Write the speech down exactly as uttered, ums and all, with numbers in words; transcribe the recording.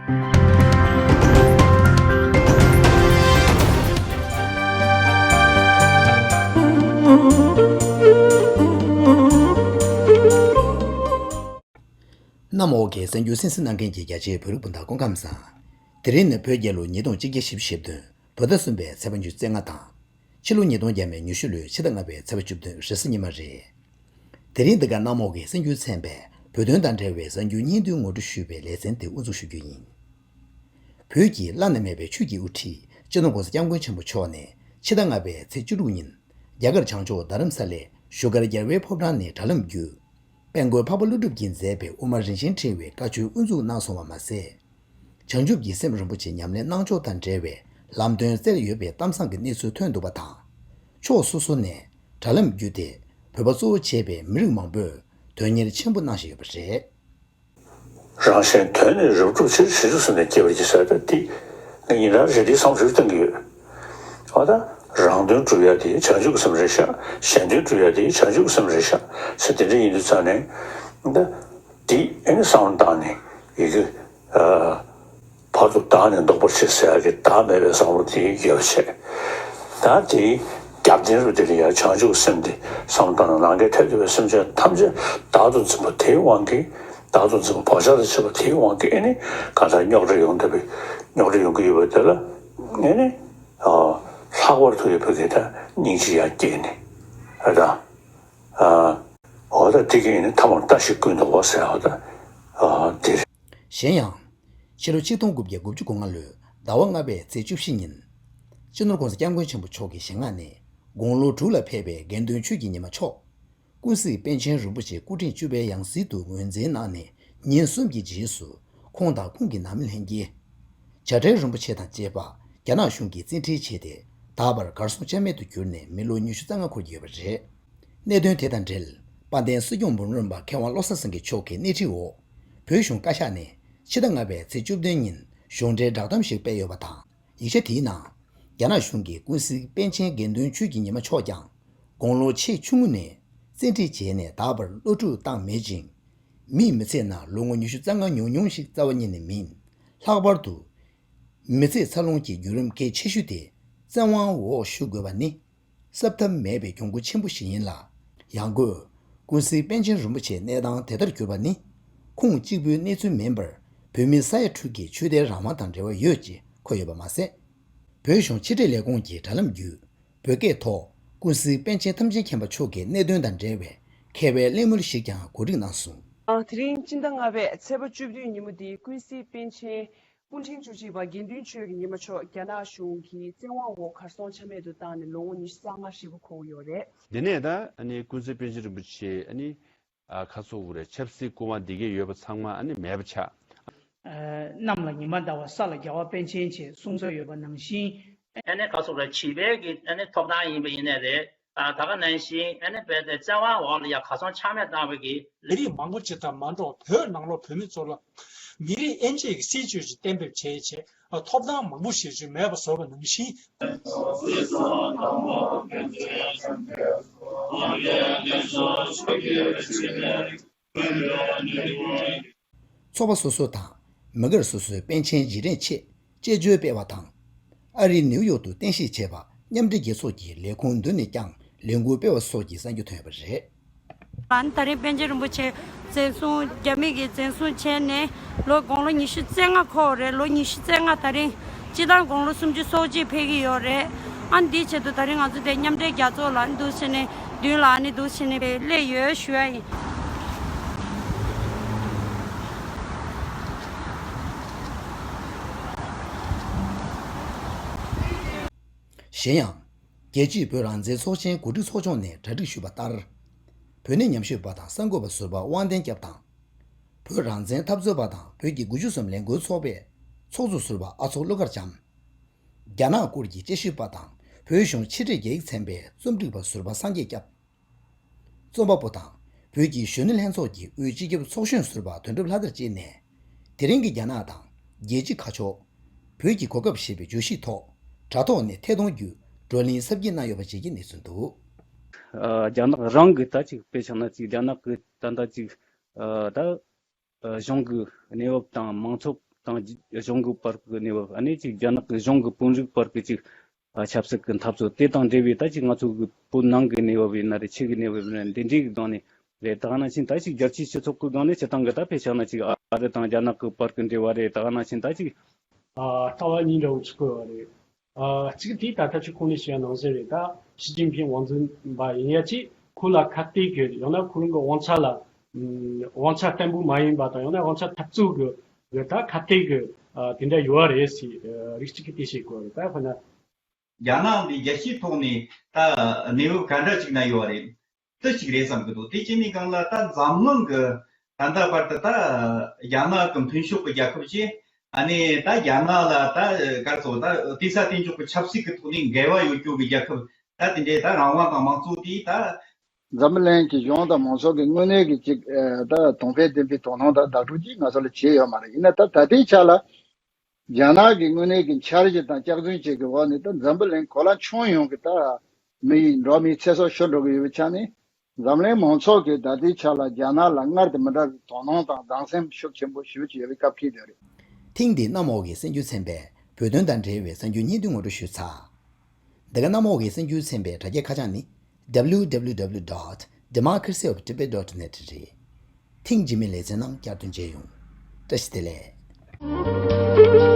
གནམ་འོག་གི་གསར་འགྱུར་གསན་གཟིགས་གནང་མཁན་གྱི་རྒྱ་ཆེའི་བོད་རིགས་སྤུན་ཟླ་སྐུ་ཁམས་བཟང་། དེ་རིང་ནི་བོད་རྒྱལ་ལོ་ཉིས་སྟོང་གཅིག་བརྒྱ་བཞི་བཅུ་ཞེ་བདུན། བོད་ཟླ་གསུམ་པའི་ཚེས་པ་ཉི་ཤུ་རྩ་ལྔ་དང་། ཕྱི་ལོ་ཉིས་སྟོང་བརྒྱ་མེད་ཉི་ཤུ་ལོའི་ཕྱི་ཟླ་ལྔ་པའི་ཚེས་པ་བཅུ་བདུན་རེས་གཟའ་ཉི་མ་རེད། དེ་རིང་འདི་ག་གནམ་འོག་གི་གསར་འགྱུར་ཚན་པས་བོད་དོན་དང་འབྲེལ་བའི་གསར་འགྱུར་སྙིང་བསྡུས་ངོ་སྤྲོད་ཞུས་པའི་ལེ་ཚན་དེ་དབུ་འཛུགས་ཞུ་རྒྱུ་ཡིན། བོད་ཀྱི་བླ་ན་མེད་པའི་ཆོས་ཀྱི་དབུ་ཁྲིད་སྤྱི་ནོར་༸གོང་ས་༸སྐྱབས་མགོན་ཆེན་པོ་མཆོག་ནས་ཕྱི་ཟླ་ལྔ་པའི་ཚེས་བཅུ་དྲུག་ཉིན་རྒྱ་གར་བྱང་ཕྱོགས་རྡ་རམ་ས་ལའི་བཞུགས་སྒར་རྒྱལ་བའི་ཕོ་བྲང་ནས་དྲ་ལམ་བརྒྱུད། དཔལ་མགོན་འཕགས་པ་ཀླུ་སྒྲུབ་ཀྱིས་མཛད་པའི་དབུ་མ་རིན་ཆེན་ཕྲེང་བའི་བཀའ་ཆོས་དབུ་འཛུགས་གནང་སོང་བ་མ་ཟད། བྱང་ཆུབ་ཀྱི་སེམས་རིན་པོ་ཆེ་ཉམས་ལེན་གནང་ཕྱོགས་དང་འབྲེལ་བའི་ལམ་སྟོན་བསྩལ་ཡོད་པའི་གཏམ་བཟང་གི་གནས་ཚུལ་ཐོན་འདུག་པ་དང་། ཕྱོགས་སོ་སོ་ནས་དྲ་ལམ་བརྒྱུད་དེ་བོད་པ་གཙོ་བོ་བྱས་པའི་མི་རིགས་མང་པོས་དོན་གཉེར་ཆེན་པོ་གནང་བཞིན་ཡོད་པ་རེད། རང་གཞན་དོན་ནི་རབ་བསྒྲུབ་ཕྱིར། ཞེས་གསུངས་ནས་སྐྱེ་བར་བགྱི་ཟེར་ཏེ་འདི་ངས་ཉིན་རང་རེ་འདི་བསམ་བློ་ཞིག་གཏོང་གི་ཡོད། འོ་ད་རང་དོན་སྒྲུབ་ཡ་དེ་བྱང་ཆུབ་ཀྱི་སེམས་རེད་ཤག་གཞན་དོན་སྒྲུབ་ཡ་དེ་བྱང་ཆུབ་ཀྱི་སེམས་རེད་ཤག་ཟེར་དེ་འདྲ་ཡིན་དུས་ཙང་ནས་ད་འདི་ཨེ་ནི་བསམ་བློ་བཏང་ནས་ཡི་གེ་བར་དུ་བདག་ནི་ལྡོག་པར་བྱེད་ཟེར་ཡ་གི་བདག་མེད་པའི་བསམ་བློ་དེ་ཡོད་བྱས། ད་དེའི་རྒྱབ་རྟེན་རུ་དེ་ལ་ཡང་བྱང་ཆུབ་སེམས་དེ་བསམ་བློ་བཏང་ན་ནམ་མཁའི་མཐས་གཏུགས་པའི་སེམས་ཅན་ཐམས་ཅད་བདག་ཏུ་འཛིན་པ་དེའི་དབང་གིས། བདག་ཏུ་འཛིན་པ་བག་ཆགས་དང་བཅས་པ་དེའི་དབང་གིས་ཨེ་ནི་གང་ལྟར་རྙོག་དྲ་ཡོང་བསྡད་པའི་རྙོག་དྲ་ཡོང་གི་ཡོད་པ་དེ་ལ་ཨེ་ནི་ལྷག་པར་དུ་ཡོད་པའི་གི་ད་སྙིང་རྗེ་ཡང་སྐྱེས་ནས་ཨ་ད་འོ་ད་དེ་གིས་ཨེ་ནི་ཐ་མར་ལྟ་ཞིག་བསྐུལ་འདུག་པ་ཟེར་བ་ད་དེ་རེད། གཞན་ཡང་། ཕྱི་ལོ་ཆིག་སྟོང་དགུ་བརྒྱ་དགུ་བཅུ་གོ་ལྔ་ལོའི་ཟླ་བ་ལྔ་པའི་ཚེས་བཅུ་བཞི་ཉིན། སྤྱི་ནོར་༸གོང་ས་༸སྐྱབས་མགོན་ཆེན་པོ་མཆོག་གི་ཞལ་སྔ་ནས་དགུང་ལོ་དྲུག་ལ་ཕེབས་པའི་དགེ་འདུན་ཆོས་ཀྱི་ཉི་མ་མཆོག་ཀུན་གཟིགས་པཎ་ཆེན་རིན་པོ་ཆེ་སྐུ་ཕྲེང་བཅུ་པའི་ཡང་སྲིད་དུ་ངོས་འཛིན་གནང་ནས་ཉིན་གསུམ་གྱི་རྗེས་སུ་ཁོང་དང་ཁོང་གི་ནང་མི་ལྷན་རྒྱས། བྱ་བྲལ་རིན་པོ་ཆེ་དང་བཅས་པ་རྒྱ་ནག་གཞུང་གིས་བཙན་ཁྲིད་བྱས་ཏེ་ད་བར་གར་སོང་ཆ་མེད་དུ་གྱུར་ནས་མི་ལོ་ཉི་ཤུ་རྩ་ལྔ་འཁོར་གྱི་ཡོད་པ་རེད། གནད་དོན་དེ་དང་འབྲེལ་དཔལ་ལྡན་སྲིད་སྐྱོང་འབུམ་རམས་པ་མཁས་དབང་བློ་བཟང་སེང་གེ་མཆོག་གི་སྣེ་ཁྲིད་འོག་བོད་གཞུང་བཀའ་ཤག་ནས་ཕྱི་ཟླ་ལྔ་པའི་ཚེས་བཅུ་བདུན་ཉིན་གཞུང་འབྲེལ་བསྒྲགས་གཏམ་ཞིག་སྤེལ་ཡོད་པ་དང་། ཡིག་ཆ་དེའི་ནང་རྒྱ་ནག་གཞུང་གིས་ཀུན་གཟིགས་པཎ་ཆེན་དགེ་འདུན་ཆོས་ཀྱི་ཉི་མ་མཆོག་ཀྱང་དགུང་ལོ་ཆེས་ཆུང་ངུ་ནས་བཙན་ཁྲིད་བྱས་ནས་ད་བར་སློབ་ཕྲུག་བཏང་མེད་ཅིང་། མིའི་མི་ཚེའི་ནང་ལོ་ངོ་ཉི་ཤུ་རྩ་ལྔ་ཉུང་ཉུང་ཞིག་རྩ་བ་ཉིད་ནས་མིན། ལྷག་པར་དུ། མི་ཚེའི་འཚར་ལོངས་ཀྱི་བརྒྱུད་རིམ་གལ་ཆེ་ཤོས་དེ་བཙན་དབང་འོག་ཞུགས་དགོས་པ་ནི། བསྲབ་ཐབས་མེད་པའི་གྱོང་གུད་ཆེན་པོ་ཞིག་ཡིན་ལ། ཡང་སྒོས། ཀུན་གཟིགས་པཎ་ཆེན་རིན་པོ་ཆེའི་གནས་སྟངས་དེ་ལྟར་གྱུར་པ་ནི། ཁོང་གཅིག་པུའི་གནས་ཚུལ་མིན་པར། བོད་མི་ས་ཡ་དྲུག་གི་ཆོས་དད་རང་དབང་དང་འབྲེལ་བ་ཡོད་ཅེས་འཁོད་ཡོད་པ་མ་ཟད། བོད་གཞུང་ཕྱི་དྲིལ་ལས་ཁུངས་ཀྱི་དྲ་ལམ་བརྒྱུད། བོད་སྐད་ཐོག་ཀུན་གཟིགས་པཎ་ཆེན་ཐམས་ཅད་མཁྱེན་པ་མཆོག་གི་གནད་དོན་དང་འབྲེལ་བའི་མཁས་པའི་གླེང་མོལ་ཞིག་ཀྱང་གོ་སྒྲིག་གནང་སོང་། ཨ། དེ་རིང་སྤྱི་ཟླ་ལྔ་པའི་ཚེས་པ་བཅུ་བདུན་ཉིན་མོ་འདིའི་ཀུན་གཟིགས་པཎ་ཆེན་སྐུ་ཕྲེང་བཅུ་གཅིག་པ་དགེ་འདུན་ཆོས་ཀྱི་ཉི་མ་མཆོག་རྒྱ་ནག་གཞུང་གིས་བཙན་དབང་འོག་གར་སོང་ཆ་མེད་དུ་བཏང་ནས་ལོ་ངོ་ཉི་ཤུ་རྩ་ལྔ་ཧྲིལ་པོ་འཁོར་ཡོད་རེད། འདི་ནས་ད་ཨ་ནི་ཀུན་གཟིགས་པཎ་ཆེན་རིན་པོ་ཆེ་ཨ་ནི་ཨ་ཁ་སོ་བོ་རེད། ཆབ་སྲིད་སྐུ་དབང་འདི་གས་ཡོད་པ་ཚང་མ་ཨ་ནི་མེད་པ་ཆགས། ཨ། གནམ་ལ་ཉི་མ་ཟླ་བ་ས་ལ་རྒྱལ་བ་པཎ་ཆེན་ཅེས་གསུངས་ཚུལ་ཡོད་པ་ནང་བཞིན། ཨ་ནི་ཁ་སོ་བོ་རེད། བྱིས་པའི་གི་ཨ་ནི་ཐོབ་ཐང་ཡིན་པ་ཡིན་ནའི་རེད། ཨ། ད་ག་ནང་བཞིན་ཨ་ནི་རྦད་དེ་བཙན་དབང་འོག་ལ་ཡ་གར་སོང་ཆ་མེད་བཏང་བའི་གི། མི་རིགས་མང་པོ་ཅིག་དང་མ་འགྲོགས་བོད་ནང་ལོགས་བོད་མི་ཚོ་ལ་མི་རིགས་དབྱེ་འབྱེད་ཀྱི་སྲིད་བྱུས་ཅིག་གཏན་འབེབས་བྱས་བྱས། ཐོབ་ཐང་མང་པོ་ཞིག་ཅིག་མེད་པ་བཟོས་པ་ནང་བཞིན། ཚོགས་པ་སོ་སོ་དང་མི་སྒེར་སོ་སོའི་པཎ་ཆེན་རྗེས་དྲན་ཆེད་དཔྱད་བརྗོད་སྤེལ་བ་དང་། ཨ་རིའི་ནིའུ་ཡོག་ཏུ་རྟེན་གཞི་བྱས་པ་མཉམ་འབྲེལ་རྒྱལ་ཚོགས་ཀྱི་ལས་ཁུངས་མདུན་ནས་ཀྱང་ལས་འགུལ་སྤེལ་བ་སོགས་ཀྱི་གསར་འགྱུར་ཐོན་ཡོད་པ་རེད། ཨ་ནི་ད་རེས་པཎ་ཆེན་རིན་པོ་ཆེ་བཙན་བཟུང་། རྒྱ་མི་གིས་བཙན་བཟུང་བྱས་ནས་ལོ་དགུང་ལོ་ཉི་ཤུ་རྩ་ལྔ་འཁོར་བ་རེད། ལོ་ཉི་ཤུ་རྩ་ལྔ་ད་རིང་སྤྱི་བཏང་དགུང་ལོ་སུམ་ཅུ་སོ་གཅིག་ཕེབས་ཀྱི་ཡོད་རེད། ཨ་ནི་འདིའི་ཆེད་དུ་ད་རིང་ང་ཚོ་དེ་མཉམ་འབྲེལ་རྒྱལ་ཚོགས་ལ་འདུག་བྱས་ནས་མདུན་ལ་ཨ་ནི་འདུག་བྱས་ནས་སླེབས་ཡོད་ཞུ་ཡ་ཡིན། གཞན་ཡང་། རྒྱལ་སྤྱིའི་བོད་རང་བཙན་ཚོགས་ཆེན་གོ་སྒྲིག་ཚོགས་ཆུང་ནས་གྲ་སྒྲིག་ཞུས་པ་ལྟར། བོད་གནས་ཉམས་ཞིབ་པ་དང་གསར་འགོད་པ་ཟུར་པ་དབང་ལྡན་སྐྱབས་དང་། བོད་རང་བཙན་འཐབ་རྩོད་པ་དང་བོད་ཀྱི་དགུ་བཅུ་གསུམ་ལས་འགུལ་ཚོགས་པའི་ཚོགས་གཙོ་ཟུར་པ་ཨ་ཚོགས་ཀླུ་མཁར་བྱམས། རྒྱ་ནག་སྐོར་གྱི་དཔྱད་ཞིབ་པ་དང་བོད་གཞུང་ཕྱི་དྲིལ་རྒྱ་ཡིག་ཚན་པའི་རྩོམ་སྒྲིག་པ་ཟུར་པ་སངས་རྒྱས་སྐྱབས། རྩོམ་པ་པོ་དང་བོད་ཀྱི་གཞོན་ནུ་ལྷན་ཚོགས་ཀྱི་དབུས་སྤྱི་ཁྱབ་ཚོགས་གཞོན་ཟུར་པ་དོན་གྲུབ་ལྷ་དར་བཅས་ནས། དེ་རིང་གི་རྒྱ་ནག་དང་རྒྱལ་སྤྱི་ཁ་ཕྱོགས། བོད་ཀྱི་གོ་སྐབས་ཞེས་པའི་བརྗོད་གཞིའི་ཐོག་དྲ་ཐོག་ནས་ཐད་གཏོང་བརྒྱུད་བགྲོ་གླེང་གཟབ་རྒྱས་གནང་ཡོད་པ་བཅས་ཀྱི་གནས་ཚུལ་འདུག། ཨ། རྒྱ་ནག་རང་གི་ད་ཅིག་དཔེ་བཞག་ན་ཅིག་རྒྱ་ནག་གི་ད་ལྟ་ཅིག་ཨ། ད་ཨ། གཞུང་གི་གནས་བབ་དང་མང་ཚོགས་ དང་གཞུང་གི་བར་གྱི་གནས་བབ། ཨ་ནི་ཅིག་རྒྱ་ནག་གི་གཞུང་གི་དཔོན་རིགས་བར་གྱི་ཅིག་ཨ་ཆབ་སྲིད་ཀྱི་འཐབ་རྩོད་དེ་དང་འབྲེལ་བའི་ད་ཅིག་ང་ཚོ་གི་བོད་ནང་གི་གནས་བབ་ཡིན་ན་རེད། ཕྱི་གི་གནས་བབ་ཡིན་ན་རེད། འདི་འདྲའི་གི་སྒང་ནས་རེད། ད་ག་ནང་བཞིན་ད་ཅིག་རྒྱལ་སྤྱིའི་སྤྱི་ཚོགས་ཀྱི་སྒང་ནས་སྤྱིར་བཏང་གི་ད་དཔེ་བཞག་ན་ཅིག་ཨ་རི་དང་རྒྱ་ནག་གི་བར་གྱི་འབྲེལ་བ་རེད། ད་ག་ནང་བཞིན་ད་ཅིག་ཨ། ལྟ་བ་གཉིས་འདྲ་བོ་ཅིག་བཀོད་པ་རེད། ཨ། གཅིག་དེ་ད་ལྟ་ཅིག་གོང་ནས་བཤད་ནང་བཞིན་རེད། ད་ཞི་ཅིན་ཕིང་དབང་འཛིན་པ་ཡིན་ཡ་ཅིག་ཁོ་ལ་ཁ་གཏད་ཀྱི་ཡང་ན་ཁོ་རང་གི་དབང་ཆ་ལ་ཨམ། དབང་ཆ་བརྟན་པོ་མ་ཡིན་པ་དང་ཡང་ན་དབང་ཆ་འཐབ་རྩོད་ཀྱི་གི་ད་ཁ་གཏད་ཀྱི་ཨ། དེ་འདྲ་ཡོད་རེད་ཟེར། ཨ། རིགས་གཅིག་གིས་དེ་བཤད་དགོས་རེད། ད་དཔེར་ན། རྒྱ་ནག་འདི་རྒྱལ་སྤྱིའི་ཐོག་ནས་ད་གནས་བབ་ག་འདྲ་ཅིག་ན་ཡོད་རེད། དེ་གཅིག་རེད་བསམ་གྱི་འདུག་དེ་བྱས་ནས་གང་ལ་ད་འཛམ་གླིང་གི་ད་ལྟ་བར་དུ་ད་རྒྱ་ནག་གི་མཐུན་ཕྱོགས་ཀྱི་རྒྱལ་ཁབ་ཅིག་ཨ་ནི་ད་རྒྱ་ནག་ལ་ད་ག་རེ་ཟེར། ད་དེང་སང་དེང་ཕྱོགས་ཀྱི་ཆབ་སྲིད་ཀྱི་ཐོག་ནས་འགལ་བ་ཡོད་རྒྱུ་གི་རྒྱལ་ཁབ་ད་དེ་འདྲའི་ད་རང་དབང་དང་མང་གཙོ་དེ་ད། འཛམ་བུ་གླིང་གི་གཞུང་དང་མང་ཚོགས་ཀྱི་དངོས་གནས་ཀྱི་ཅིག་ཨ། ད་དོན་ཕན་ལྡན་པའི་དོ་སྣང་དང་བདག་སྤྲོད་ཅིག་ང་ཚོ་ལ་བྱས་ཡོད་མ་རེད། ཡིན་ན་ད་ད་ལྟའི་ཆ་ལ། རྒྱ་ནག་གི་དངོས་གནས་ཀྱི་འཆར་གཞི་དང་སྐྱག་རྫུན་བཅས་ཀྱི་འོག་ནས་ད་འཛམ་བུ་གླིང་གོ་ལ་ཁྱོན་ཡོངས་ཀྱི་ད་མི་ཡི་འགྲོ་བ་མིའི་ཚེ་སྲོག་ཤོར་འགྲོ་གི་ཡོད་པའི་ཆ་ནས། འཛམ་གླིང་མང་ཚོགས་ཀྱིས་ད་ལྟའི་ཆ་ལ་རྒྱ་ནག་ལ་སྔར་དང་མི་འདྲ་བའི་དོ་སྣང་དང་སྡང་སེམས་ཤུགས་ཆེན་པོ་ཞེ་པོ་ཅིག་ཡོད་པའི་སྐབས་ཤིག་རེད། ཐེངས་འདིའི་གནམ་འོག་གི་གསར་འགྱུར་ཚན་པས་བོད་དོན་དང་འབྲེལ་བའི་གསར་འགྱུར་སྙིང་བསྡུས་ངོ་སྤྲོད་ཞུས་ཚར། འདི་ག་གནམ་འོག་གི་གསར་འགྱུར་ཚན་པའི་དྲ་རྒྱའི་ཁ་བྱང་ནི། W W W dot democracy of tibet dot net རེད། ཐེངས་རྗེས་མའི་ལེ་ཚན་ནང་བསྐྱར་དུ་མཇལ་ཡོང་། བཀྲ་ཤིས་བདེ་ལེགས།